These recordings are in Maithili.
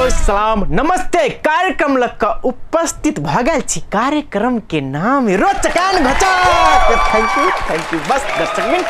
सलाम नमस्ते। कार्यक्रम लग उपस्थित भऽ गेल छी। कार्यक्रम के नाम रोचक एंड घोचक। Thank you thank you. बस दर्शकगण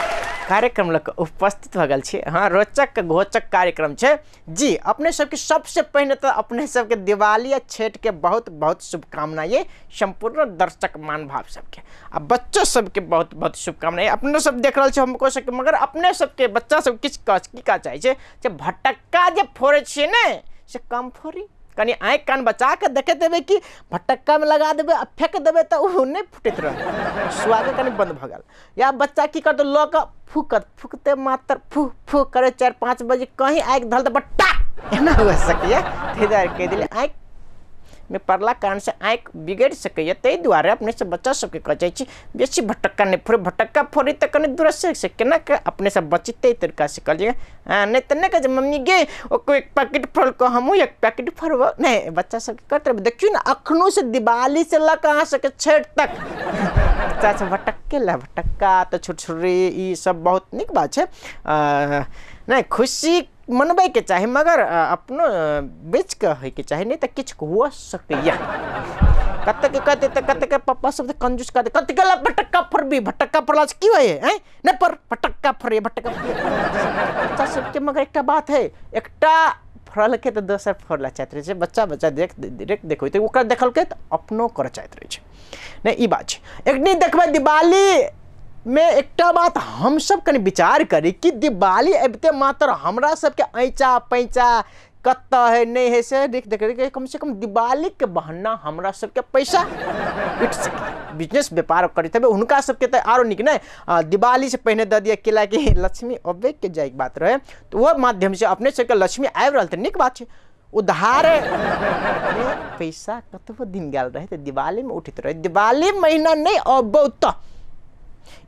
कार्यक्रम लग उपस्थित भऽ गेल छी। हाँ, रोचक घोचक कार्यक्रम छै जी। अपने सबके सबसे पहिने तऽ अपने सबके दिवाली आ छठि के बहुत बहुत शुभकामना ये सम्पूर्ण दर्शक महानुभाव सबके आ बच्चो सबके बहुत बहुत शुभकामना ये। अपने सब देख रहल छी हमको सबके, मगर अपने सबके बच्चा सब किछु की कह चाहै छै जे भटक्का जे फोड़ै छियै ने से कम फोड़ी, कनि आँखि कान बचा कऽ देखैत हेबै कि भटक्कामे लगा देबै आ फेक देबै तऽ ओ नहि फुटैत रहत, सुआके कनि बन्द भऽ गेल। या बच्चा की करतै, लऽ कऽ फूकत, फूकते मात्र फू फू करै 4-5 बजे कहीं आगि धल तऽ बट्टा एना हुए सकैए। ताहि दुआरे कहि देलियै आँखि मे पड़ला कारण से आँखि बिगड़ि सकैए। ताहि दुआरे अपने सब बच्चा सबके कहै जाइ छी बेसी भटक्का नहि फोड़ी, भटक्का फोड़ी तऽ कनि दूर से केना कऽ अपने सब बचतै तरीका से कहलियै। हाँ, नहि तऽ नहि कहै छै मम्मी गे ओको एक पैकेट फोड़लको हमहूँ एक पैकेट फोड़बो, नहि बच्चा सबके करते रहबै। देखियौ ने अखनो से दिवाली से लऽ कऽ अहाँ सबके छठि तक बच्चा सब भटक्के लए भटक्का तऽ छुरछुरी ई सब बहुत नीक बात छै। नहि खुशी मनबैके चाही मगर अपनो बचिकऽ होइके चाही, नहि तऽ किछु हुअ सकैए। कतेक कहतै तऽ कतेक पप्पा सब तऽ कंजूस कहतै कतेक लए भटक्का फोड़बी, भटक्का फोड़लासँ की होइ है, नहि पर भटक्का फोड़िए भटक्का बच्चा सबके। मगर एकटा बात है, एकटा फोड़लकै तऽ दोसर फोड़ला चाहैत रहै छै। बच्चा बच्चा देख देख देखै तऽ ओकरा देखलकै तऽ अपनो करऽ चाहैत रहै छै। नहि ई बात छै। एक दिन देखबै दिवाली मे एकटा बात हमसब कनि विचार करी कि दिवाली अबिते मात्र हमरा सबके ऐँचा पैँचा कतऽ है नहि है से देख देख कम से कम दिवालीके बहाना हमरा सबके पैसा उठि सकै। बिजनेस व्यापार करैत हेबै हुनका सबके तऽ आरो नीक नहि। दिवाली से पहिने दऽ दिअ केला कि लक्ष्मी अबैके जाइके बात रहै तऽ ओहो माध्यमसँ अपने सबके लक्ष्मी आबि रहल तऽ नीक बात छै। उधार पैसा कतबो दिन गेल रहै तऽ दिवालीमे उठैत रहै। दिवाली महीना नहि अबौ तऽ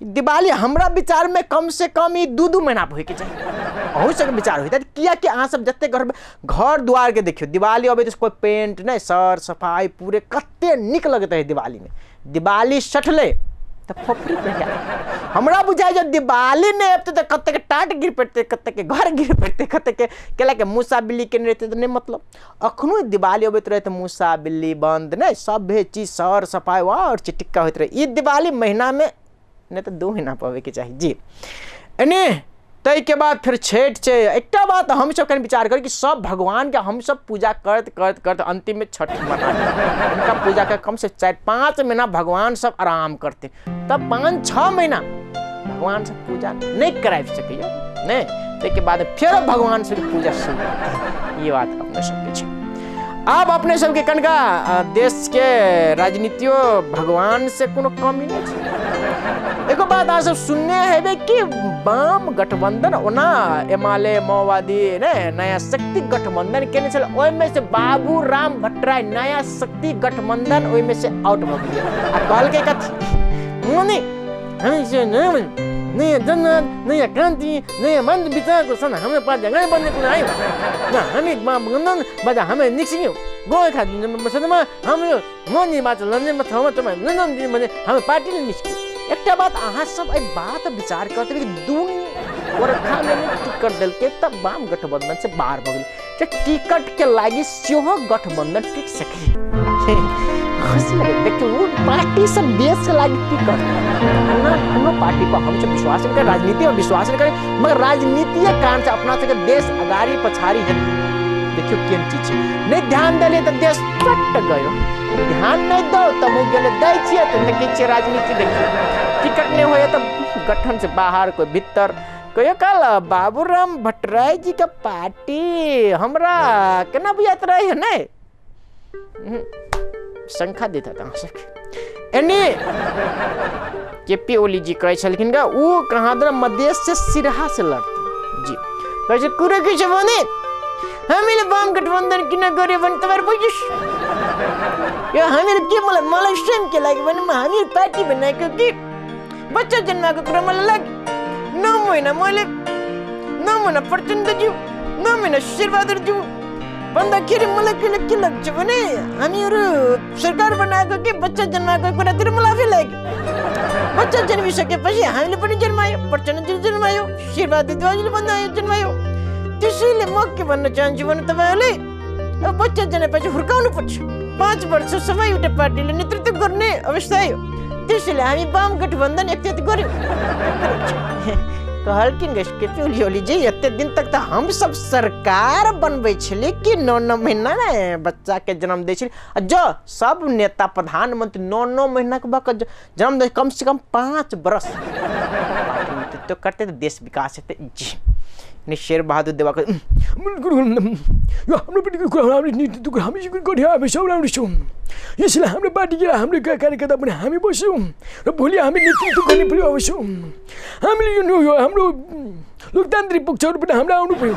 दिवाली हमरा विचारमे कम से कम ई 2-2 महीना होइके चाही। अहूँ सबके विचार होइत हैत किएकि अहाँ सब जतेक घर घर दुआरके देखियौ दिवाली अबै तऽ कोइ पेंट नहि सर सफाइ पूरे कते नीक लगैत रहै दिवालीमे। दिवाली सठलै तऽ फोफड़ी पहिया। हमरा बुझाइ जे दिवाली नहि अबितै तऽ कतेक टाट गिर पड़तै, कतेक घर गिर पड़तै, कतेक केलाके मूसा बिल्ली केने रहितै तऽ नहि मतलब। अखनो दिवाली अबैत रहै तऽ मूसा बिल्ली बन्द नहि सभे चीज सर सफाइ और चिटिक्का होइत रहै। ई दिवाली महीनामे नहि तऽ 2 महीना पर अबैके चाही जी। एने ताहिके बाद फेर छठि छै। एकटा बात हमसब कनि विचार करी कि सब भगवानके हमसब पूजा करैत करैत करैत अन्तिममे छठि मना हुनका पूजा कर कम से 4-5 महीना भगवान सब आराम करते, तब 5-6 महीना भगवान सब पूजा नहि कराबि सकैए नहि। ताहिके बाद फेरो भगवान सबके पूजा शुरू करतै। ये बात अपने सबके छै। आब अपने सबके कनिका देशके राजनीतियो भगवान से कोनो कमी नहि छै। एगो बात अहाँ सब सुनने हेबै कि वाम गठबंधन ओना एमाले माओवादी ने नया शक्ति गठबंधन केने छल, ओहिमे से बाबू राम भट्टराई नया शक्ति गठबंधन ओहिमे से आउट भऽ गेलै आ कहलकै कथी मने हम से नया जनमत नया क्रांति नया मंद विचार को सन हमें पास जगह बनने को आयो ना हमें गठबंधन बजा हमें निक्सियो गोय खा मसनमा हम मोनी बात लन्ने में थमा तमा ननम दिन मने हमें पार्टी ने निस्कियो। एकटा बात अहाँ सब एहि बात विचार करते कि दून गोरखामे नहि टिकट देलकै तब वाम गठबंधन से बाहर भऽ गेलै, तऽ टिकट के लागि सेहो गठबंधन टूटि सकै। खुशी लगे देखियौ ओ पार्टी सब देश के लागि की करतै। ना कोनो पार्टी पर हमसब विश्वास नहि करी, राजनीति पर विश्वास नहि करी, मगर राजनीतिये कारण से अपना सबके देश अगाड़ी पछाड़ी है। देखियौ केहन चीज छै, नहि ध्यान देलियै तऽ देश टट गयो, ध्यान नहि दौ तब ओ गेलै दै छियै तऽ देखै छियै राजनीति। देखियौ टिकट नहि होइए तऽ गठन से बाहर कोइ भीतर। कहियो काल बाबूराम भट्टराई जी के पार्टी हमरा केना बुझाइत रहै नहि शंखा देता था अहाँ सबके। एने के पी ओली जी कहै छलखिन गा ओ कहाँ दर मधेश से सिरहा से लड़ती जी। कहै छै कुरा के छै भने हामीले वाम गठबन्धन किन गर्यो भने तपाईँहरू बुझ्नुहोस् यो हामीहरू के मलाई स्वयं के लाग्यो भने हामीहरू पार्टी बनाएको कि बच्चा जन्माएको कुरा मलाई लाग्यो। 9 महिना मैले 9 महिना प्रचण्डज्यू 9 महिना शेरबहादुरज्यू भन्दाखेरि मलाई किन के लाग्छ भने हामीहरू सरकार बनाएको कि बच्चा जन्माएको कुरातिर मलाई आफै लाग्यो। बच्चा जन्मिसकेपछि हामीले पनि जन्मायो, प्रचण्डज्यूले जन्मायो, शेरबहादुर देउवाजीले जन्मायो। त्यसैले म के भन्न चाहन्छु भने तपाईँहरूले अब बच्चा जनेपछि हुर्काउनु पर्छ। 5 वर्षसम्म एउटा पार्टीले नेतृत्व गर्ने अवस्था आयो, त्यसैले हामी वाम गठबन्धन एकत्रित गऱ्यौँ। कहलखिन केपी ओली ओली जी एते दिन तक तऽ हम सब सरकार बनबै छलियै कि 9-9 महीना ने बच्चाके जन्म दै छलियै, आ जो सब नेता प्रधानमंत्री 9-9 महीनाके भऽ कऽ जन्म दै, कम से कम 5 बरस नेतृत्व करतै तऽ देश विकास हेतै। जी नहीं शेर बहादुर देवा यसलाई हाम्रो पार्टीको हाम्रो कार्यकर्ता पनि हामी बस्यौँ र भोलि हामी नेतृत्व गर्ने पनि अवश्यौँ। हामीले यो हाम्रो लोकतान्त्रिक पक्षहरू पनि हाम्रो आउनु पर्यो।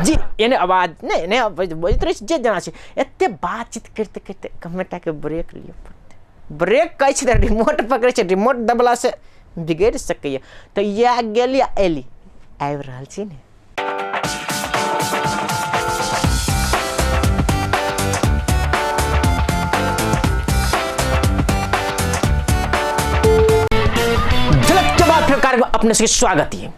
जी एने आवाज नहीं एने बजैत रहै छै जे जना छै। एते बातचीत करते करते कमेटाके ब्रेक लिअ पड़तै। ब्रेक कहै छै तऽ रिमोट पकड़ै छै, रिमोट दबलासँ बिगड़ि सकैए। तऽ इएह गेली आ एली, आबि रहल छी ने। झलक के बाद फिर कार्यक्रम अपने सबके स्वागत है।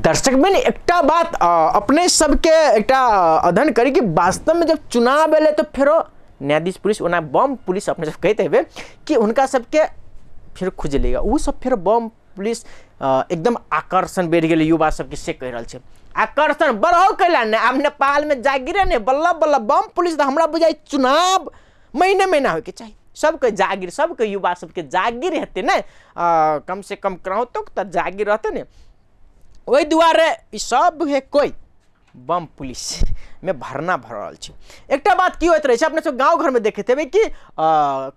दर्शक में एकटा बात अपने सबके एकटा अध्ययन करी कि वास्तव में जब चुनाव एलै तो फेरो न्यायाधीश पुलिस ओना बम पुलिस अपने सब कहते हेबै कि हुनका सबके फेर खुजलेगा, ओ सब फेर बम पुलिस एकदम आकर्षण बढ़ि गेलै युवा सबके, से कहि रहल छै। आकर्षण बढ़ाओ कैला ने, आब नेपालमे जागीरे ने बल्ल बल्ल बम पुलिस तऽ हमरा बुझाइ चुनाव महीने महीना होइके चाही, सबके जागीर, सबके युवा सबके जागीर हेतै ने, कम से कम कराउतो तऽ जागीर रहतै ने। ओहि दुआरे ई सब हे कोइ बम पुलिस में भरना भऽ रहल छै। एकटा बात की होइत रहै छै, अपने सब गाँव घरमे देखैत हेबै कि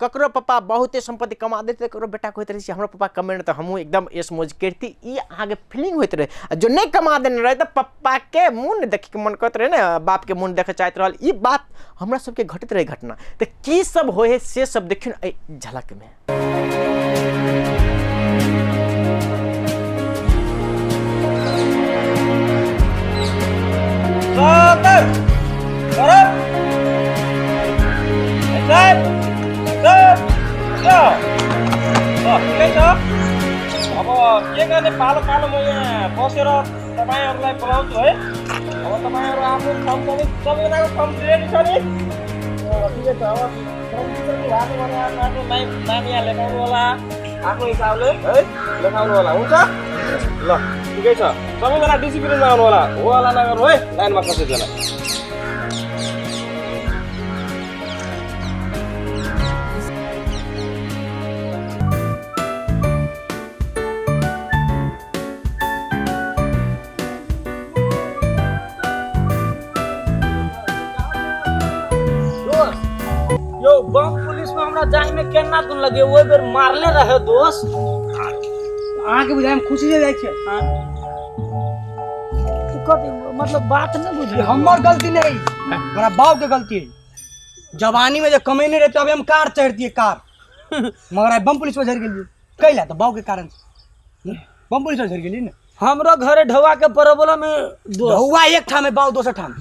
ककरो पप्पा बहुते सम्पत्ति कमा दैत, ककरो बेटा होइत रहै छै हमरो पप्पा कमेने तऽ हमहूँ एकदम ऐश मौज करिती, ई अहाँके फीलिंग होइत रहै। आ जो नहि कमा देने रहै तऽ पप्पाके मुँह नहि देखैके मन करैत रहै ने, बापके मुँह देखऽ चाहैत रहल। ई बात हमरा सबके घटैत रहै घटना। तऽ की सब होइ है से सब देखियौ ने एहि झलकमे। ठिकै छ। अब के गर्ने, पालो पालो म यहाँ बसेर तपाईँहरूलाई बोलाउँछु है। अब तपाईँहरू आफ्नो फर्म पनि सबैजनाको फर्म रेडी छ नि? ठिकै छ। अब फर्म दिइसक्नु भएको छ भने आफ्नो आफ्नो नाम यहाँ लेखाउनु होला, आफ्नो हिसाबले है लेखाउनु होला, हुन्छ? ल ठिकै छ। सबैजना डिसिप्लिनमा आउनु होला, हो हल्ला नगर्नु है, लाइनमा सबैजना। यो बम पुलिस में हमरा जाय में केना दुन लगे, ओहि बेर मारले रहे दोस्त। अहाँके बुझाइ हम खुशी से जाइ छियै। कथी मतलब बात नहीं बुझली? हमर गलती नहीं, हमरा बाप के गलती है। जवानी में जब कमेने रहे तब हम कार चढ़तियै कार, मगर आइ बम पुलिस में झड़ गेलियै। कैला तऽ बाप के कारण से बम पुलिस में झड़ गेलियै ने। हमरो घरे ढौआ के प्रॉब्लम है दोस्त। ढौआ एक ठाम है, बाप दोसर ठाम।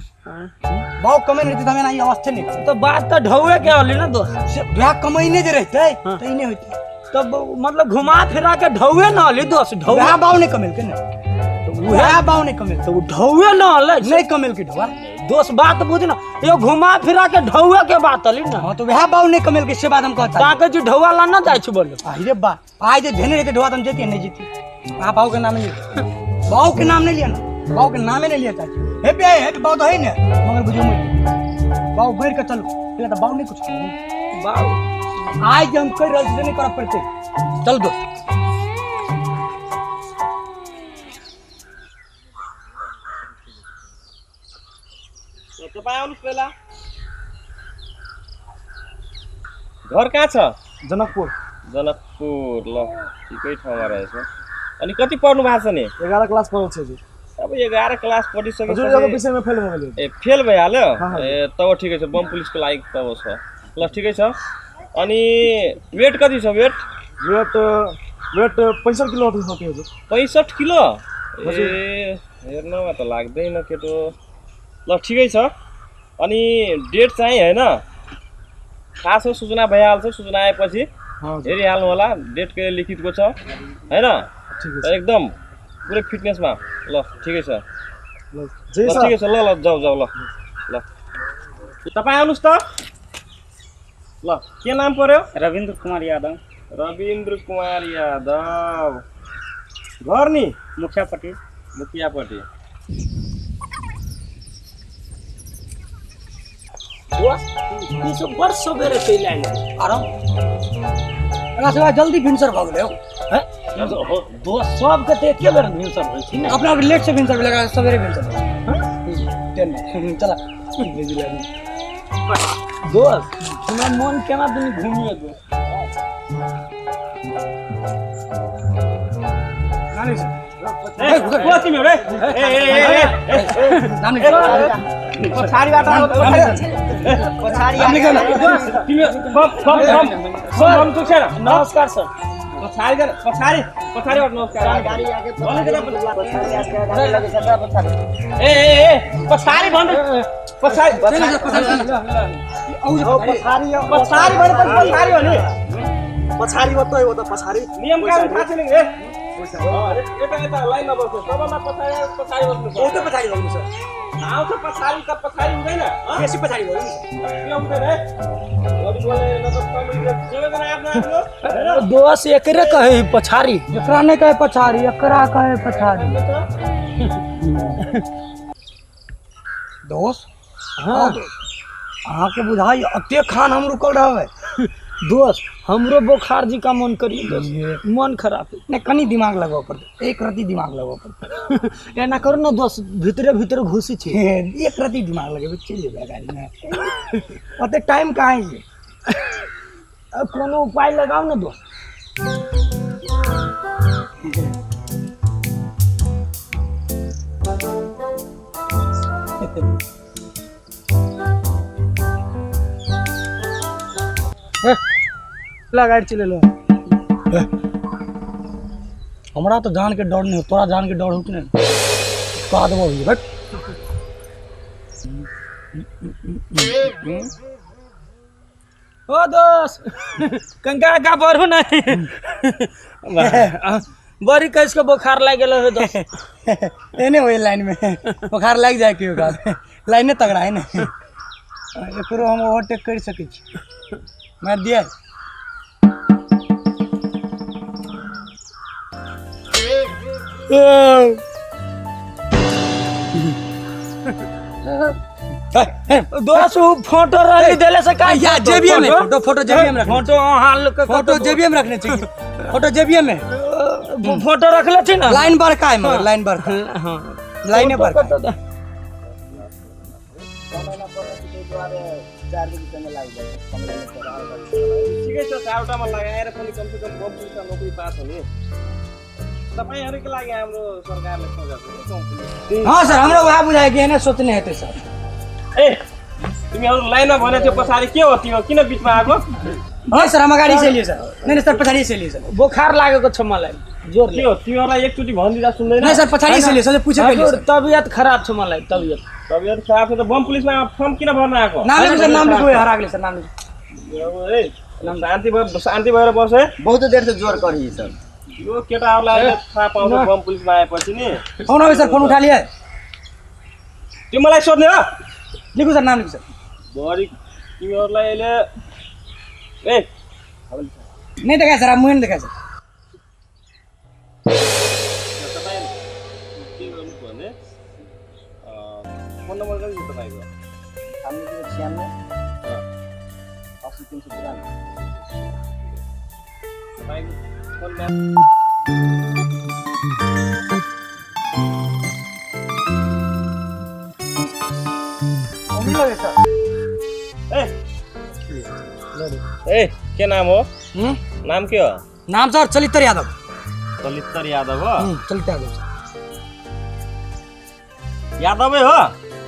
बाप कमेने रहते तऽ एना ई अवस्था नहीं। तो बात तो ढौए के होली ना दोस्त। से वएह कमेने जे रहते तऽ ई नहीं होते। तब मतलब घुमा फिरा के ढौए ना होली दोस्त। ढौआ वएह बाप नहीं कमेलकै ने, वएह बाप नहीं कमेलकै, तो ढौए ना होलै। नहीं कमेलकै ढौआ दोस्त, बात बुझ ना, यो घुमा फिरा के ढौए के बात होली ना। हाँ तो वएह बाप नहीं कमेलकै से बात हम कहता। ताके जी ढौआ ला ना जाइ छी बोलो। अरे बा आइ जे धेने रहते ढौआ त हम जैतियै नहीं जैतियै। अहाँ बाबू के नाम नहीं लिया, बाबू के नाम नहीं लिया ना, बाबू के नामे नहीं लिया चाची। हे पे हे पे बाबू तो है ने, मगर बुझियो मत बाबू बढ़ के चलो, पहले तो बाबू नहीं कुछ बाबू आज जे हम कर रहल छी से नहीं करऽ पड़तै। चल दोस्त। तपाईँ आउनुहोस् पहिला। घर कहाँ छ? जनकपुर। जनकपुर, ल ठिकै ठाउँमा रहेछ। अनि कति पढ्नु भएको छ नि? 11 क्लास पढ्नु छ हजुर। अब 11 क्लास पढिसकेपछि हजुर एगो विषयमा फेल भऽ गेलियै। ए फेल भइहाल्यो? ए तब ठिकै छ, बम पुलिसको लागि तब छ। ल ठिकै छ। अनि वेट कति छ? वेट वेट वेट 65 किलो छ हजुर। 65 किलो? ए हेर्नमा त लाग्दैन केटो। ल ठिकै छ। अनि डेट चाहिँ हैन थाहा छ, सूचना भइहाल्छ, सूचना आएपछि हेरिहाल्नु होला। डेट कहिले लिखितको छ हैन? एकदम पुरै फिटनेसमा। ल ठिकै छ, ल ठिकै छ, ल ल जाऊ जाऊ, ल ल। तपाईँ आउनुहोस् त। ल, के नाम पर्यो? रविन्द्र कुमार यादव। रविन्द्र कुमार यादव। घर नि? मुखियापट्टि। मुखियापट्टि। ई सब बड़ सबेरे चलि आयल। आराम एकरा सब जल्दी भिनसर भऽ गेलै हौ। हैं? दोस्त सबके तऽ एके बेर भिनसर होइ छै ने। अपना लेट से भिनसर भेलै, एकरा सबेरे भिनसर भेलै। ट्रेन चला। दोस्त हमरा मन केना दुनू घुमिए दोस्त। नानी सर। ए, को तिमीहरू? ए, ए, ए, ए, नाम लिख। पछाडिबाट आऊ, पछाडि नाम लिख न। तिमी कम कम कम कम पुग्छ न। नमस्कार सर। पछाडि जान, पछाडि, पछाडिबाट नमस्कार। गाडी आगे अलिकति पछाडि आके गाडी लगे सर पछाडि। ए ए ए पछाडि भन्नु, पछाडि पछाडि पछाडि भने त पछाडि हो नि। पछाडि मात्रै हो त पछाडि। नियम कानुन थाहा छैन नि। ए यता यता लाइनमा बस्नु, सबभन्दा पछाडि पछाडि बस्नु। बहुते पछाडि बस्नु सर। आउँछ पछाडि त पछाडि हुँदैन। बेसी पछाडि भयो नि। किन हुँदैन? ए अघि बोल्ने न त कमिटी सबैजना आफ्नो आफ्नो। दोस्त एकरे कहे पछाड़ी। एकरा नहीं कहे पछाड़ी, एकरा कहे पछाड़ी। दोस्त हाँ अहाँ के बुझाई अते खान हम रुकल रहबै। दोस्त हमरो बोखार जी का मन करिए दोस्त, मन खराब है। नहीं कनी दिमाग लगाव पड़तै, एक रति दिमाग लगाव पड़तै। एना करू ने दोस्त, भीतरे भीतर घुसी छै। एक रति दिमाग लगेबै चलि जेबै गाड़ी में। ओते टाइम कहाँ है? अब कोनो उपाय लगाओ ना दोस्त। ला गाड़ी चले लो। हमरा तो जान के डर नहीं हो, तोरा जान के डर हो कि नहीं? का देबो अभी हट। ओ दोस्त कंका का बढ़ू नहीं। बड़ी कस के बोखार लाग गेल हो दोस्त। एने होई लाइन में बोखार लाग जाए के ओकरा लाइने तगड़ा है ने। एकरो हम ओवरटेक कर सकै छी। मार दिया। दोस्त उ फोटो रही देले से का या जेबीए में फोटो, फोटो जेबीए में रखने। फोटो अहाँ लोग के फोटो जेबीए में रखने चाहिए। फोटो जेबीए में फोटो रखले छी ना। लाइन बड़का है मगर लाइन बड़का। हां लाइने बड़का। ठिकै छ, चारवटामा लगाएर पनि कमसेकम बम पुलिसमा नोकरी पाएको नि। तपाईँहरूकै लागि हाम्रो सरकारले सोचेको छ बम पुलिस। हां सर हाम्रो वहाँ बुझाए कि हैन सोच्ने हेतै सर। ए तिमीहरू लाइनमा भनेको थियो पछाडि के हो तिमी किन बिचमा आएको? हां सर हम अगाडि से लिए सर। नहीं नहीं सर पछाडि से लिए सर। बोखार लागेको छ मलाई जोरले। के हो तिमीहरूलाई एकचोटि भनिदिँदा सुन्दैन? नहीं सर पछाडि से लिए सर, पूछे पहिले सर। तबियत खराब छ मलाई। तबियत तबियत खराब छ त बम पुलिसमा फर्म किन भर्न आएको? नाम लिखु सर, नाम लिखु, हरा गेलै सर नाम लिखु। ए शान्ति भएर, शान्ति भएर बस है। बहुत देर से जोर करी सर। यो केटाहरूलाई थाहा पाउँछ बम पुलिसमा आएपछि नि। फोन आयो सर, फोन उठा लिए। त्यो मलाई सोध्ने हो? लिखु सर, नाम लिखु सर। बढी तिमीहरूलाई अहिले ए नहीं देखाए सर, आप मुझे नहीं देखाए सर। तपाईँ के गर्नु भने फोन नम्बर कति छ तपाईँको? 96 80 393। तपाईँको फोन सर। ए ए के नाम हो? नाम के हो? नाम सर चलितर यादव। चलितर यादव हो? चलितर यादव सर। यादवै हो?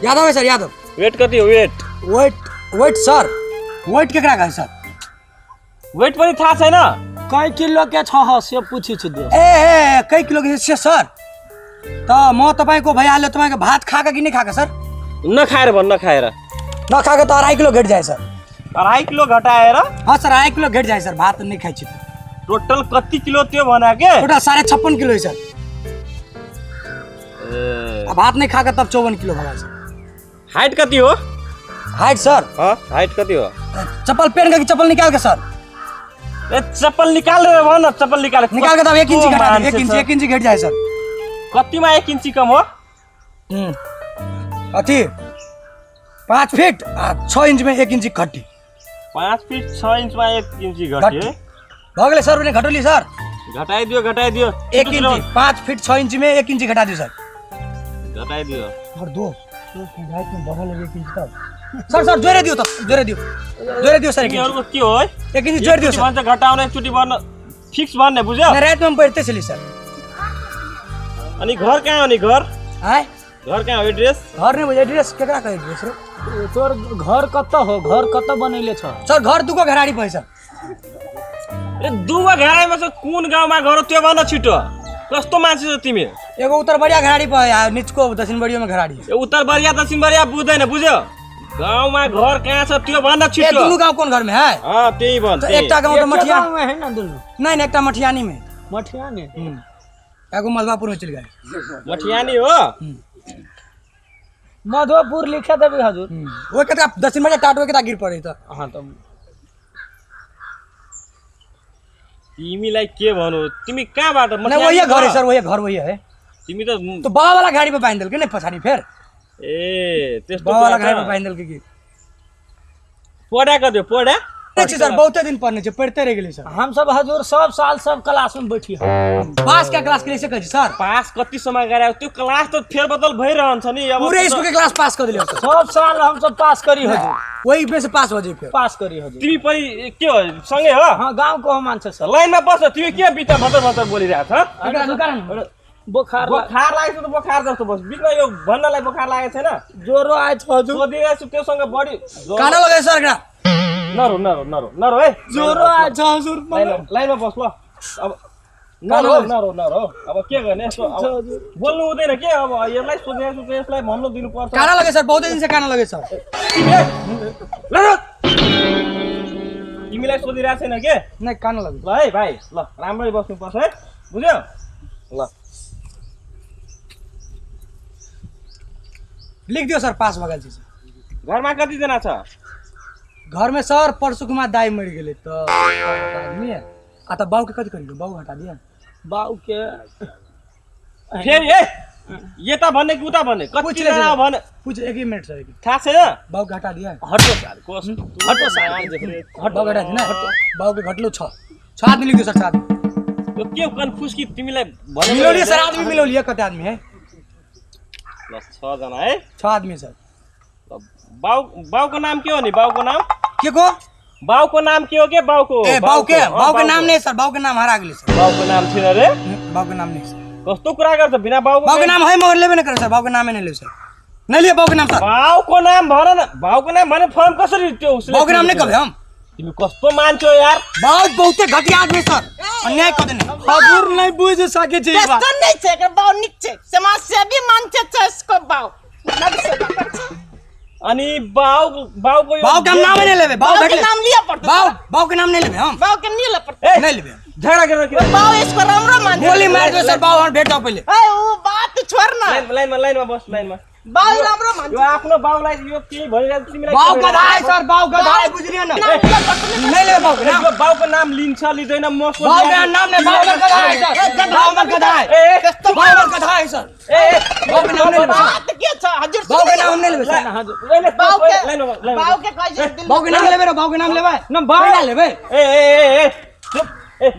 यादव है सर, यादव। वेट कति हो? Wait wait wait sir, wait केकरा कहै सर? वेट पनि थाहा छैन? कै किलो के छ हो से पूछि छु दोस्त। ए ए कै किलो के छ सर? त म तपाईको भइहाल्यो, तपाईको भात खाका कि नै खाका सर? नखाएर भन्, नखाएर। नखाके त 2.5 किलो घट जाए सर। 2.5 किलो घटाएर? हाँ सर 2.5 किलो घट जाए सर, भात नहीं खाइ छी। टोटल कति किलो त्यो भना के? टोटल 56.5 किलो है सर। ए भात नहीं खाके तब 54 किलो भगा सर। हाइट कति हो? Height sir? हाँ, हाइट कति हो? चप्पल पहन के चप्पल निकाल के सर। ए चप्पल निकाल रे भन न, चप्पल निकाल। निकाल के तब 1 इंची कस्तो घटा दे, 1 मान्छे इंची, छ? 1 इंची घट जाए सर। कतिमा 1 इंची कम हो? अथी 5 फीट आ 6 इंच में 1 इंची घटी। 5 फीट 6 इंचमा 1 इंची घटी। घटी। भऽ गेलै सर, ओने घटौली सर। घटाइदियो, घटाइदियो। 1 इंची, 5 फीट 6 इंच में 1 इंची घटा दियो सर। घटाइदियो। और दो हाइट में बढ़ल 1 इंच तब। सर सर जोड़े दियो त, जोड़े दियो, जोड़े दियो सर। 1 इंच, तिमीहरूको के हो है? 1 इंच जोड़ दियो एकचोटि सर। भन्छ घटाउन, एकचोटि भन्न फिक्स भन्ने बुझ्यौ? नहीं, रात में हम पढ़ते छली सर। अनि घर कहाँ हो नि घर? आय? घर कहाँ हो? एड्रेस? घर नहीं बुझे, एड्रेस केकरा कहै एड्रेस रे? तोर घर कत हो? घर कत बनैले छ? सर घर दुगो घराड़ी पर है सर। ए दुगो घराडीमा छ, कुन गाउँमा घर हो त्यो भन छिटो। कस्तो मान्छे छौ तिमी? एगो उत्तर बढिया घराड़ी पर है आ निचको दक्षिण बढिया में घराड़ी है। ए उत्तर बढिया दक्षिण बढिया बुझ्दैन बुझ्यौ? गाउँमा घर कहाँ छ त्यो भन ए छिटो। दुनू गाउँ कोन घर में है? हाँ, त्यही भन, तो त्यही। एकटा गाउँ त एके मठिया गाउँमा है न दुनू? नहीं, नहीं, एकटा मठियानी में। मठियानी? एगो मधुआपुर में चल गए। मठियानी हो? मधुपुर लिखे देबी हजुर। वो केता दक्षिण बढिया टाटो केता गिर पड़े त। हाँ त तिमीलाई के भनौँ, तिमी कहाँबाट? नहीं, वही घर है सर, वही घर वही है। तिमी त तो बाबा वाला गाड़ी पे बांध देलकै ने पछाड़ी फेर। ए त्यस्तो बाबा वाला कुरा गाड़ी छ। पे बांध देलकै की। पढा कति हो? पढा? पढ़ने छी सर, बहुते दिन पढ़ने छी, पढ़ते रह गेली सर। हम सब हजुर सब साल सब क्लास में बैठी हम। पास क्या क्लास के लिए से कहै छी सर? पास कति समय गरायो? त्यो क्लास त फेरबदल भइरहन्छ नि अब। पूरे स्कूल के क्लास पास कर देलियो सर। सब साल हम सब पास करी हजुर। वही में से पास हो जाए फिर। पास करी हजुर। तिमी पनि के हो, सँगै हो? हाँ, गाउँ को हो मान्छे सर। लाइनमा बस्छ, तिमी के बिचमा भतर भतर बोलिरहेको छ? बोखार बोखार लागेको छ त बोखार जस्तो बस बिचमा यो भन्नलाई बोखार लागेको छैन? ज्वरो आएछ हजुर। सोधिरहेको छु त्योसँग बढी ज्वरो- काना लगायो सर एकरा। नरो नरो नरो नरो है। ज्वरो आएछ हजुर। लाइनमा बस ल। अब नरो नरो नरो, अब के गर्ने यस्तो? अब बोल्नु हुँदैन के? अब यसलाई सोधिरहेको छु, यसलाई भन्नु दिनुपर्छ। काना लगे सर, बहुते दिन से काना लगे सर। तिमीलाई सोधिरहेको छैन के? नहीं, काना लगे। ल है भाइ, ल राम्ररी बस्नुपर्छ है, बुझ्यौ? ल लिख दियो सर, पास भऽ गेल छी सर। घरमा कतिजना छ? घर में सर परसु कुमार दाई मरि गेलै त आदमी है। आ त बाउ के कथी करियो? बाउ हटा दिया। बाउ के फेरि ए यता भन्ने कि उता भन्ने? पूछ ले कतिजना सर। भन्ने? पूछ, एक ही मिनट सर, एक मिनट। थाहा छैन? बाउ के हटा दिया। हटो सर, हटो सर, बाउ के हटा दिया ना? बाउ के घटलो 6 6 आदमी लिख दियो सर, 6 आदमी। यो के कन्फ्युज कि तिमीलाई भनेको मिलौलिए सर, आदमी मिलौलिए, कते आदमी है? ल 6 जना है? 6 आदमी सर। ल, बाउको नाम के हो नि? बाउको नाम के को? बाउको नाम के हो के? बाउको? ए बाउ के, अँ, बाउ के नाम नहीं सर, बाउ के नाम हरा गेलै सर। बाउको नाम छैन रे? बाउ के नाम नहीं सर। कस्तो कुरा गर्छ बिना बाउको? बाउ के नाम है मगर लेबे न करे सर, बाउ के नामै नहीं लेब सर, नहीं लिए बाउ के नाम सर। बाउको नाम भन न, बाउको नाम भने फर्म कसरी त्यो उसले बाउ के नाम नहीं कहबे हम। तिमी कस्तो मान्छे हो यार? बाउ बहुते घटिया आदमी सर, अन्याय कर देने। हजुर नहीं बुझ सके छी बात। त्यस्तो नै छ, एकर बाउ निक छ, समाजसेवी मान्छे छ यसको बाउ। नव सेवा गर्छ। अनि बाउको यो बाउ के हम नामै नहीं लेबे, बाउ बाउ के भेटले। नाम लिया पर्छ। बाउ के नाम नहीं लेबे हम। बाउ के नहीं ले पर्छ। ए, नहीं लेबे। झगडा गरेर के? बाउ यसको राम्रो मान्छे। गोली मार दियो सर, बाउ हम भेट जाऊ पहिले। ए ऊ बात छोड न। लाइनमा, लाइनमा बस, लाइनमा। बाउ राम्रो मान्छे। यो आफ्नो बाउलाई यो केही भनिरहेको तिमीलाई बाउ के गधा है सर, बाउ गधा है, बुझलियो न? नाम लिया पर्छ नि। नहीं लेबे बाउ के नाम। यो बाउको नाम लिन्छ लिँदैन म सोध्छु। बाउ के नाम नहीं, बाउ गधा है सर, बाउ गधा है। ए, ए, बाउ गधा है सर। ए, ए, बाउ के नाम नहीं लेबे सर। बात के छ हजुर? बाउ के नाम नहीं लेबे सर। लाइनमा, बाउ के लाइनमा, लाइनमा। बाउ के कहि दिल। बाउ के नाम लेबे र, बाउ के नाम लेबे न, बाउ- ना लेबे। ए, ए, ए, ए, चुप। ए,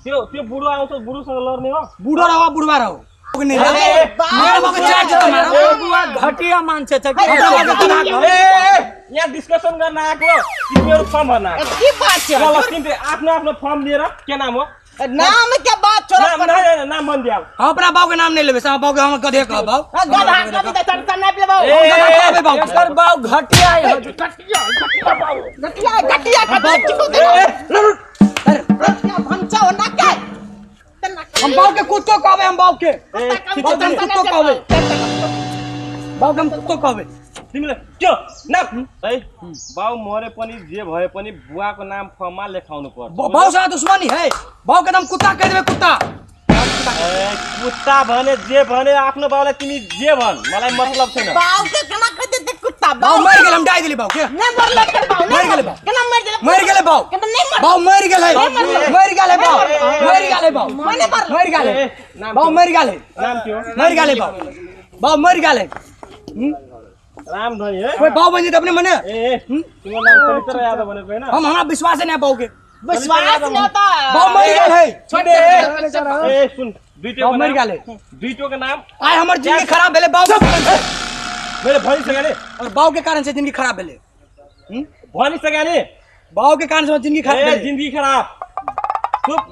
त्यो बुढो आउँछ, बुढोसँग लड्ने हो? बुढो रहो बुढवा रहो, बाउ के नहीं लेबे। ए, ए, मेरा बाउ के चार जता मारो। ए, बुवा घटिया मान्छे छ कि? अपना बाउ के गधा कहो। ए, ए, ए, यहाँ डिस्कसन गर्न आएको तिमीहरू फर्म भर्न आएको। के बात छ? ल, ल, तिमीले आफ्नो आफ्नो फर्म लिएर के नाम हो? नाम के बात छोड़। नाम, नाम, नाम भनिदियो अब। हम अपना बाउ के नाम नहीं लेबे सर, बाउ के हम गधे कहब। बाउ गधा कभी त चर्चा नहीं लेबो। ए, ए, गधा ए, कहबे बाउ के। एकर बाउ घटिया है हजुर। घटिया घटिया कति चिको दे। घटिया भन्छ हो ना के? हम बाउ के कुत्तो कहबे, हम बाउ के बाउ के हम कुत्तो कहबे, बाउ के हम कुत्तो कहबे। तिमीले के हो? नाम है बाउ मरे पनि जे भए पनि बुवाको नाम फर्ममा लेखाउनु पर्छ। बाउसँग दुश्मनी है, बाउ के त हम कुत्ता कहि देबै, कुत्ता। ए, कुत्ता भने जे भने आफ्नो बाउलाई तिमी जे भन, मलाई मतलब छैन। बाउ के केना कहि देते कुत्ता? बाऊ मर गेल, हम डाइ देली बाऊ के। नहीं मरल कर बाऊ, मर गेलै बाऊ। केना मर गेलै? मर गेलै बाऊ। केना नहीं मर? बाऊ मर गेलै, मर गेलै बाऊ, मर गेलै बाऊ, मने मरल। मर गेलै बाऊ, मर गेलै, नाम के हो? मर गेलै बाऊ, बाऊ मर गेलै। राम धनी है। कोई बाऊ बन जेतै अपने मने। ए ए, तिम्रो नाम चरित्र यादव भनेको होइन? हम हमरा विश्वास नहीं है बाऊ के। विश्वास नहीं होता। बाऊ मर गेल है। ए सुन, दुईटोको बाऊ मर नाम गेलै। दुईटोको नाम। आइ हमर जिंदगी खराब भेलै बाऊ के कारण से। मैले भनिसकेँ नि। और बाऊ के कारण से जिंदगी खराब भेलै। भनिसकेँ नि। बाऊ के कारण से हमर जिंदगी खराब ए भेलै। जिन्दगी खराब। चुप।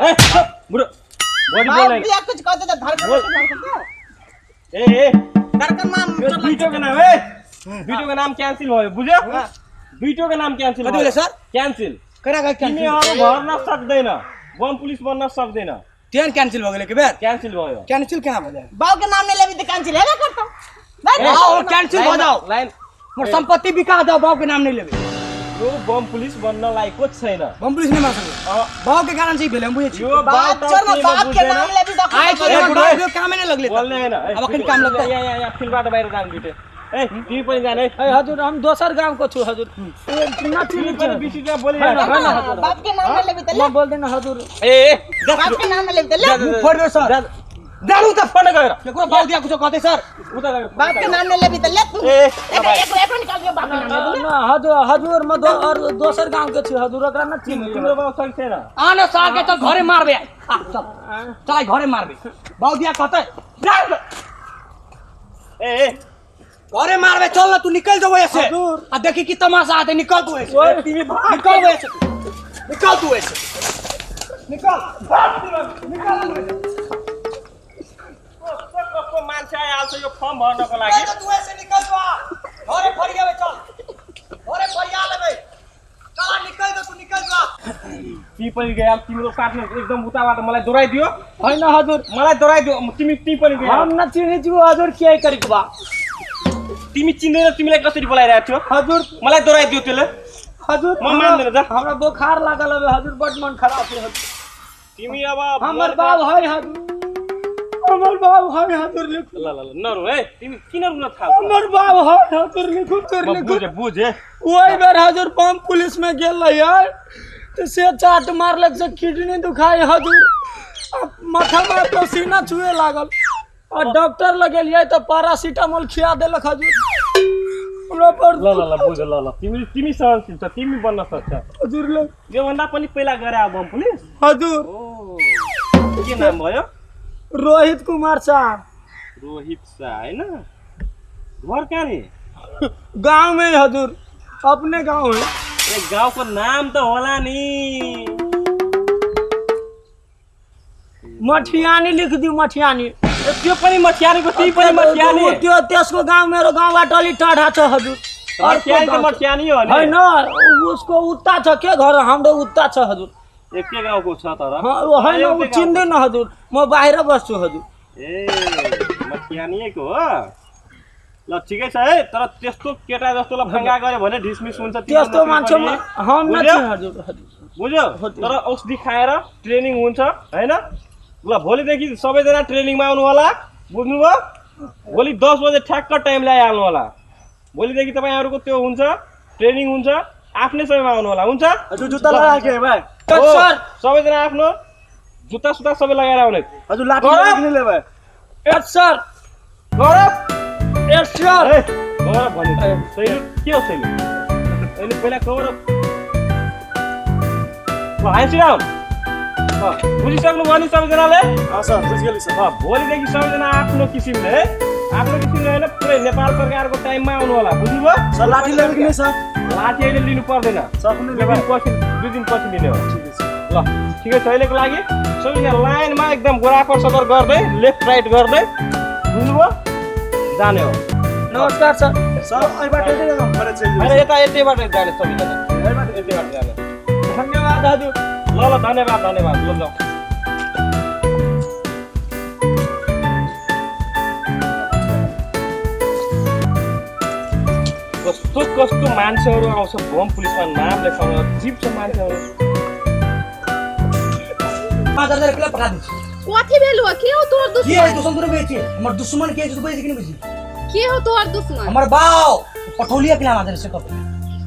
ए चुप बुढो। बढी बाऊ बोल्दैन। बिया कुछ कहते तो धड़कन बोल। धड़कन। ए ए, धड़कन मा यो दुईटोको नाम, ए दुईटोको नाम क्यान्सल भयो, बुझ्यो? दुईटोको नाम क्यान्सल कति भयो। भेलै सर? क्यान्सल। केना के कैंसिल? तिमीहरू भर्न सक्दैन, बम पुलिस बन्न सक्दैन। तेहन कैंसिल भऽ गेलै के बेर? क्यान्सल भयो। कैंसिल केना भऽ जाय? बाऊ के नाम नहीं लेबी तो कैंसिल हेबे करतौ। बाऊ कैंसिल भऽ जाओ, लाइन मोर संपत्ति बिका जाओ, बाऊ के नाम नहीं लेबै। यो बम पुलिस बन्न लायकको छैन। बम पुलिस नहीं बन सकै। बाऊ के कारण से ही भेलै, हम बुझै छी। यो बाऊ बाप त छोड़ न, केही बाप के बुझ्दैन। नाम लेबी तो आइ तो ए, हमर बुढो, बाऊ के कामे नहीं लगलै त। बोल्ने होइन। ए, अब अखन काम लगतै। यहाँ यहाँ यहाँ फिल्डबाट बाहिर जानु दुइटै। ए तिमी पनि जाने। ए हजुर, हम दोसर गांव को छु हजुर। ए, ना तिमी चिन्है पनि छु। बिसी त्यहाँ बोलिरहेको होइन, छौ। होइन, बाप के नाम लेबी त ले। म बोल्दैन हजुर। ए ए, जा, बाप के नाम लेबी त ले। मुँह फोड़ दे सर। जानु त फोन गएर। केकरो बाऊ दिया कुछो कहतै सर? उता गएर। बाप के नाम लेबी त ले तू। ए, एक एक एक निकाल के बाप के नाम लेबी। ना हजुर, हजुर म और दोसर गांव के छु हजुर, ओकरा न चिन्है। तिम्रो बाउ सही छैन। आने सार के चल घरे मारबे। आ चल चल आइ घरे मारबे। बाऊ दिया कहतै। जा। ए ए, घरे मारबे, चल न तू निकल जो ऐसे। हजुर। आ देखी की तमाशा आते, निकल तू ऐसे। ओए, तिमी भाग। निकल ऐसे, निकल तू ऐसे, निकल निकल तू ऐसे। कस्तो कस्तो मान्छे आइहाल्छ यो फर्म भर्नको लागि। निकल तू ऐसे, निकल तू, आ घरे फरियाबे, चल घरे फरिया लेबे, चल आ निकल जो तू, निकल जो। ती पनि गइहाल, तिम्रो पार्टनर एकदम उताबाट मलाई दोहोऱ्याइदियो। होइन हजुर, मलाई दोहोऱ्याइदियो। तिमी ती पनि गइहाल। हम न चिन्है छु हजुर, के गरेको बा? तिमी चिन्दैन, तिमीलाई कसरी बोलाइरहेको थियो? हजुर। मलाई दोहोऱ्याइदियो त्यसले। हजुर, म मान्दैन, जा। हमरा बोखार लागल हवे हजुर, बड मन खराब है हजुर। तिमी अब हमर बाप है हजुर, हमर बाप है हजुर, लिखु। ल ल ल, नरु है, तिमी किन रुन थाल्छौ? हमर बाप है हजुर, लिखु तोर म लिखु। बुझे बुझे। ओहि बेर हजुर बम पुलिस में गेल रहियै तो से चाट मारलक से किडनी दुखाय हजुर, आ माथा में पसीना छुए लागल, आ डॉक्टर लग गेलियै तो पैरासीटामोल खिया देलक हजुर। हमरा पर ल ल ल, बुझ ल ल, तिमी तिमी सहनशील छ, तिमी बन्न सक्छ हजुर। ल योभन्दा पनि पहिला गरे अब बम पुलिस? हजुर। ओ, के नाम भयो? रोहित कुमार शाह। रोहित शाह होइन? घर कहाँ नि? गाँव में हजुर, अपने गाँव है। ए गाउँको नाम त होला नि। मठियानी लिख दिउ, मठियानी। ए, त्यो पनि मठियानीको, त्यही पनि मठियानी। त्यो त्यसको गाउँ मेरो गाउँबाट अलिक टाढा छ हजुर। मठियानी त मठियानी हो नि। होइन, उसको उता छ के घर, हाम्रो उता छ हजुर। एकै गाउँको छ तर। होइन, ऊ एउटै गाउँको। चिन्दैन हजुर, म बाहिर बस्छु हजुर। ए मठियानीको हो। ल ठिकै छ है, तर त्यस्तो केटा जस्तोलाई फङ्गा गऱ्यो भने ढिसमिस हुन्छ। तिम्रो त्यस्तो नोकरी मान्छे पनि। हम बुझ्यौ? नचिन् हजुर, हजुर। बुझ्यौ? तर औषधि खाएर ट्रेनिङ हुन्छ होइन? ल भोलिदेखि सबैजना ट्रेनिङमा आउनु होला, बुझ्नुभयो? भोलि 10 बजे ठ्याक्क टाइम ल्याइहाल्नु होला। भोलिदेखि तपाईँहरूको त्यो हुन्छ, ट्रेनिङ हुन्छ, आफ्नै समयमा आउनु होला, हुन्छ? हजुर जुत्ता लगाएको भाइ। हो, सर। सबैजना आफ्नो जुत्ता सुत्ता सबै लगाएर आउने। हजुर लाठी गौरव! लगाइदिनु ले भाइ। Yes sir. Gaurav! Yes sir. ए, गौरव भन्यो। सैलु के हो सैलु? अहिले पहिला गौरव। ल, हाँसिराम। ल, बुझिसक्नु भयो नि सबैजनाले? सर बुझिगेली सर। ल, भोलिदेखि सबैजना आफ्नो किसिमले है, आफ्नो किसिमले होइन, पुरै नेपाल सरकारको टाइममा आउनु होला, बुझ्नुभयो? सर लाठी ल्याएको कि नै सर? लाठी अहिले लिनु पर्दैन। सर कुनै दुई दिन पछि, दुई दिन पछि लिने हो। ठिकै छ। ल ठिकै छ, अहिलेको लागि सबैजना लाइनमा एकदम गोरापर सदर गर्दै लेफ्ट राइट गर्दै, बुझ्नुभयो, जाने हो। नमस्कार सर। सर एबाट घरे चलि होइन, यता यतैबाट जाने सबैजना, यतैबाट जाने। धन्यवाद हजुर। ल ल, धन्यवाद धन्यवाद। ल जाउँ। कस्तो कस्तो मान्छेहरू आउँछ बम पुलिसमा नाम लेखाउन, जीव छ मान्छेहरू। 5000 रुपया पठा दै छी। कथी भेल हो? के हो तोहर के है दुश्मन? दुश्मन? तोरे बेची हमर दुश्मन के है, तू बुझी कि नहीं बुझी? के हो तोहर दुश्मन? हमर बाप पठौलिया के नाम आदर से कब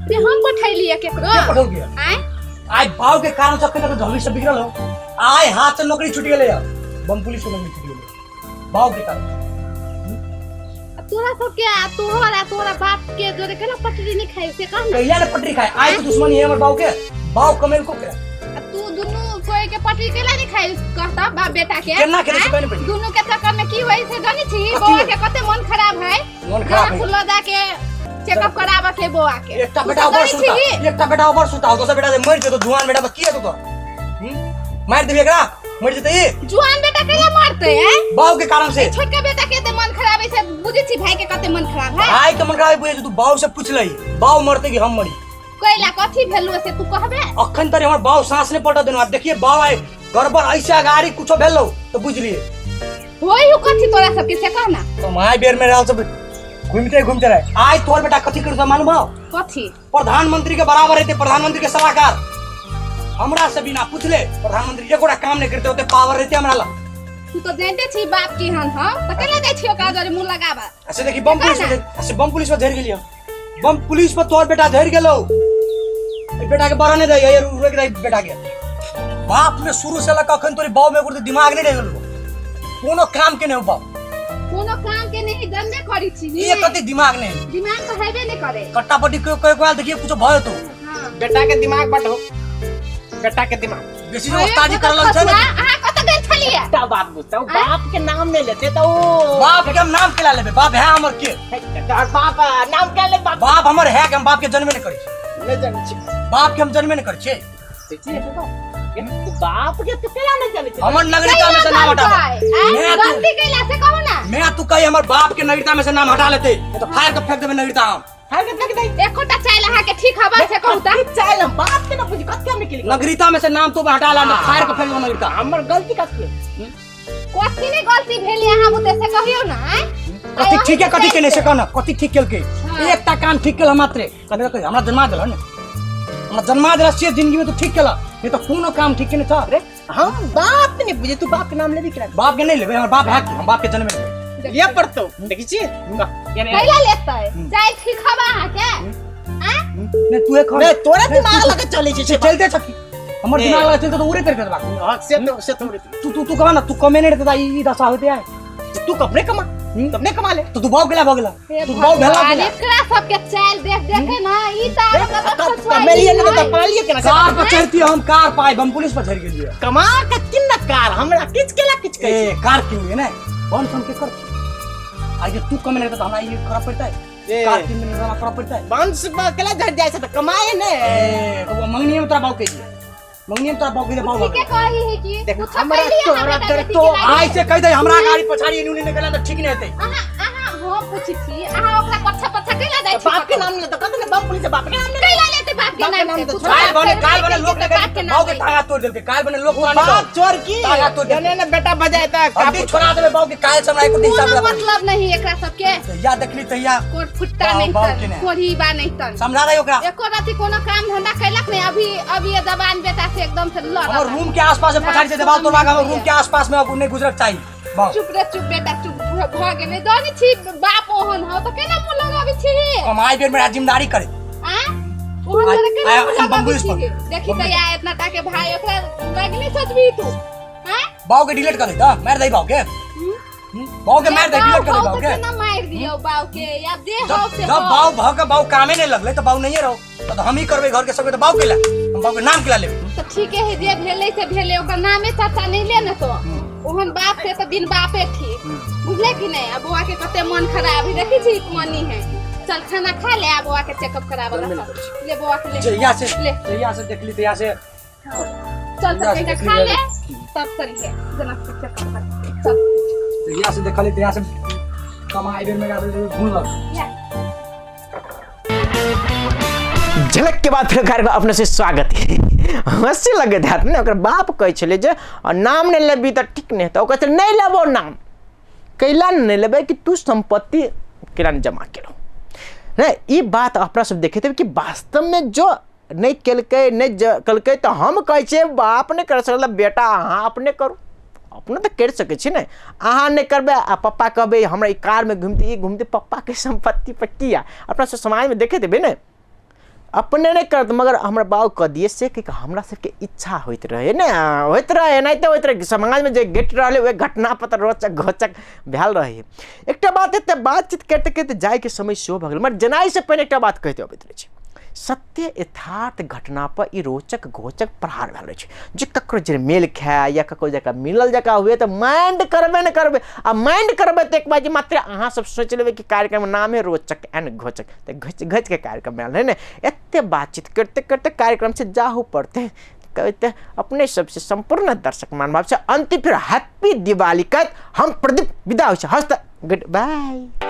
से हम पठैलिया केकरो के पठौलिया आय आइ बाऊ के कारण सब के झगड़ी सब बिगड़ल हो। आइ हाथ से नौकरी छूट गेलै बम पुलिस के नौकरी छूट गेलै बाऊ के कारण। तोरा सब के आ तोहर आ तोरा बाप के जोरे केना पटरी नहीं खाई से कह ना। कहिया ने पटरी खाए आइ के दुश्मनी है हमर बाऊ के। बाऊ कमेल को के तू दुनु कोई के पटरी केला नहीं खाई कहता बाप बेटा के केना के से कहने पड़ी। दुनु के चक्कर में की होई से जानी छी बौआ के कते मन खराब है। मन खराब है खुला जा के चेकअप कराबा के बौआ के। एकटा बेटा ओवर सुता एकटा बेटा ओवर सुता दोसर बेटा जे मर जेतो जुआन बेटा बस की हेतो तोर मार देबी एकरा मर जेतै ई जुआन बेटा केना मरतै हैं बाऊ के कारण से। छोटका बेटा के ते मन खराब है से बुझै छी भाई के कते मन खराब है। भाई के मन खराब है बुझै छी तू बाऊ से पूछ लई बाऊ मरतै कि हम मरी। कैला कथी भेलु से तू कहबे। अखन तरी हमर बाऊ सांस नै पटत देनो। देखिए बाऊ आइ गड़बड़ ऐसे अगाड़ी कुछो भेलौ त बुझ लिए होई हो कथी तोरा सबके से कह ना। कमाई बेर में रहल सब घूमते घूमते रहे। आइ तोर बेटा कथी करतौ मालूम हौ? कथी? प्रधानमंत्री के बराबर हेतै प्रधानमंत्री के सलाहकार। हमरा से बिना पूछले प्रधानमंत्री एकोटा काम नहीं करते ओते पावर रहते हमरा ला। तू तो जानते छी बाप की हन हम त केना जाइ छी ओकरा जरे मुंह लगाबा। अच्छा देखी बम पुलिस पर अच्छा बम पुलिस पर धरि गेलियो। बम पुलिस पर तोर बेटा धरि गेलौ। ए बेटा के बड़ा नहीं दे ये रोक दे बेटा के। बाप ने शुरू से लका अखन तोरी बाप में एगो दिमाग नहीं रह गेलौ। कोनो काम के नहीं हो बाप। कोनो काम के नहीं जानबे करी छी। ये कते दिमाग नहीं। दिमाग तो हेबे नहीं करे। कट्टा पट्टी कोई कोई देखिए कुछ भय तो। हां बेटा के दिमाग बटो बेटा के दिमाग बेसी जो उस्तादी करलन छै ने। अहां कत गेल छलिए? एकटा बात बुझतौ बाप के नाम नहीं लेते त ओ बाप के हम नाम केला लेबे। बाप है हमर के बाप नाम के ले बाप बाप हमर है के हम बाप के जन्मे नहीं करै छी। नहीं जानै छी बाप के हम जन्मे नहीं करै छी। तू बाप के तू केला नहीं जानै छी। हमर नगरिता में से नाम हटा मैं गलती कैला से कहू ना। मैं तू कहि हमर बाप के नगरिता में से नाम हटा लेते तो फाड़ के फेंक देबे नगरिता हम। फाड़ के फेंक दे एकोटा चाइल अहाँ के ठीक हवा से कहू त चाइल हम बाप के ना बुझ कथि हम निकली नगरिता में से नाम तो हटा ला फाड़ के फेंक देबे नगरिता। हमर गलती कथि कथि नहीं गलती भेल अहाँ बुते से कहियो ना। कथि ठीक है कथि के नहीं से कहना कथि ठीक केलकै। एकटा काम ठीक केल मात्रे कथि हमरा जन्मा देल ने हमरा जन्मा देला से जिंदगी में तो ठीक केला नहीं तो कोनो काम ठीक के नहीं था। अरे हम बाप नहीं बुझे तू बाप के नाम लेबी केना? बाप के नहीं लेबे हमर बाप है हम बाप के जन्मे लेबे। ये पड़तो देखै छी कैला लेतै जाय ठीक हवा अहाँ के आ नहीं तू एक नहीं तोरा दिमाग लगे चलै छै चलते छकी हमर दिमाग लगे चलते तो उड़े तर देबा। हां से तो उड़े तू तू तू कहा ना तू कमे नहीं रहता ई दशा होते आए तू कपड़े कमा तबने कमा ले तो तू बाऊ गेला भगला तू बाऊ भेला गेला। एकरा सब के चाल देख देखे ना ई त कमेलिए ने त पालिए केना कार पर चढ़ती हम कार पाए बम पुलिस पर चढ़ गेलिए कमा के किन कार हमरा किछ केला किछ कहै ए कार किन ने बम सम के कर आज तू कमे नहीं रहता हमरा ये करऽ पड़तै कार किन ने हमरा करऽ पड़तै बंश केला झड़ जाय छै त कमाए ने। ए तो मंगनी में तोरा बाऊ के दिए मंगनी में तोरा बाऊ के दे बाऊ ठीक कही है कि देख हमरा तोरा तर तो आइ से कह दे हमरा गाड़ी पछाड़ी एनी ओनी निकला त ठीक नहीं हेतै। अहाँ अहाँ हम पूछी छी अहाँ ओकरा पछा पछा केला जाय छी बाप के नाम ले त कत ने बम पुलिस बाप के नाम ले केला लेते बाप के नाम से काल बने लोग ने बाऊ के टांगा तोड़ देलकै काल बने लोग तोड़ा बाप चोर की टांगा तोड़ जाने ने बेटा बजाय त हड्डी छोड़ा देबे बाऊ के काल से हमरा एको हिसाब कोनो मतलब नहीं एकरा सब के तहिया देखली तहिया कोट फुट्टा नहीं तन कोढ़ी बा नहीं तन समझा दे ओकरा एको राती कोनो काम धंधा कैलक नहीं। अभी अभी ये जवान बेटा से एकदम से लड़ हमर रूम के आसपास में पछाड़ी से देवाल तोड़वा के हमर रूम के आसपास में अब नहीं गुजरक चाहिए। चुप रे चुप बेटा चुप भ गेलै जानै छी बाप ओहन हो त केना मुंह लगाबै छी कमाई बेर मेरा जिम्मेदारी करे आ ओहन तोरा केना मुंह लगाबै छी? देखी त या इतना टा के भाई ओकरा लगनी सोचबी तू हां बाऊ के डिलीट कर दे त मार दे बाऊ के बाऊ के मार दे डिलीट कर दे बाऊ के ना मार दियो बाऊ के या दे हो से जब बाऊ भ के बाऊ कामे नहीं लगले त बाऊ नहीं रहो त हम ही करबे घर के सबके त बाऊ के ला हम बाऊ के नाम के ला लेबे त ठीक है जे भेलै से भेलै ओकर नामे चाचा नहीं ले न तो ओहन बाप से त बिन बापे ठीक बुझले कि नहीं। अब बौआ के कते मन खराब है देखी छी मनी है। चल खाना खा ले आ बौआ के चेकअप कराबे ला ले बौआ के ले जहिया से जहिया से देखली तहिया से चल त खा ले तब चलिए जनकपुर चेकअप कर चल जहिया से देखली तहिया से कमाई बेर में आबे घूम लग। झलक के बाद फिर कार्यक्रम अपने से स्वागत है। हंसी लगे हाथ ने ओकर बाप कहै छलै जे नाम नहीं लेबी त ठीक नहीं त ओ कहै छलै नहीं लेबो नाम कैला नहीं लेबै कि तू संपत्ति केना जमा केलौ नहीं। ई बात अपना सब देखैत हेबै कि वास्तव में जो नहीं केलकै नहीं कलकै तो हम कहै छियै बाप नहीं कर सकल बेटा अहाँ अपने करू अपनो तऽ करि सकै छी ने। अहाँ नहि करबै आ पप्पा कहबै हमरा ई कारमे घुमतै ई घुमतै, पप्पाके सम्पत्ति पर किया? अपना सब समाजमे देखैत हेबै ने, अपने नहि करत मगर हमरा बाउ कऽ दिए से कि हमरा सबके इच्छा होइत रहे ने, होइत रहे, एनाहिते होइत रहे। समाजमे जे घटि रहलै ओहि घटना पर तऽ रोचक घोचक भेल रहे। एकटा बात एते बातचीत करिते करिते जाइके समय सेहो भऽ गेल, मगर जेनाइसँ पहिने एकटा बात कहिते अबैत रहै छै, सत्य यथार्थ घटना पर ई रोचक घोचक प्रहार भेल रहै छै, जे ककरो जे मेल खाय या ककरो जकाँ मिलल जकाँ हुए तऽ माइंड करबे ने करबै, आ माइंड करबै तऽ एक बार जे मात्र अहाँ सब सोचि लेबै कि कार्यक्रम नामे रोचक एंड घोचक, तऽ घोचि घोचिके कार्यक्रम आयल है ने। एते बातचीत करिते करिते कार्यक्रम से जाहू पड़तै, कहते अपने सबसे सम्पूर्ण दर्शक महानुभाव से अंतिम फिर हैप्पी दिवाली कहत हम प्रदीप विदा होइ छै। हस्त गुड बाय।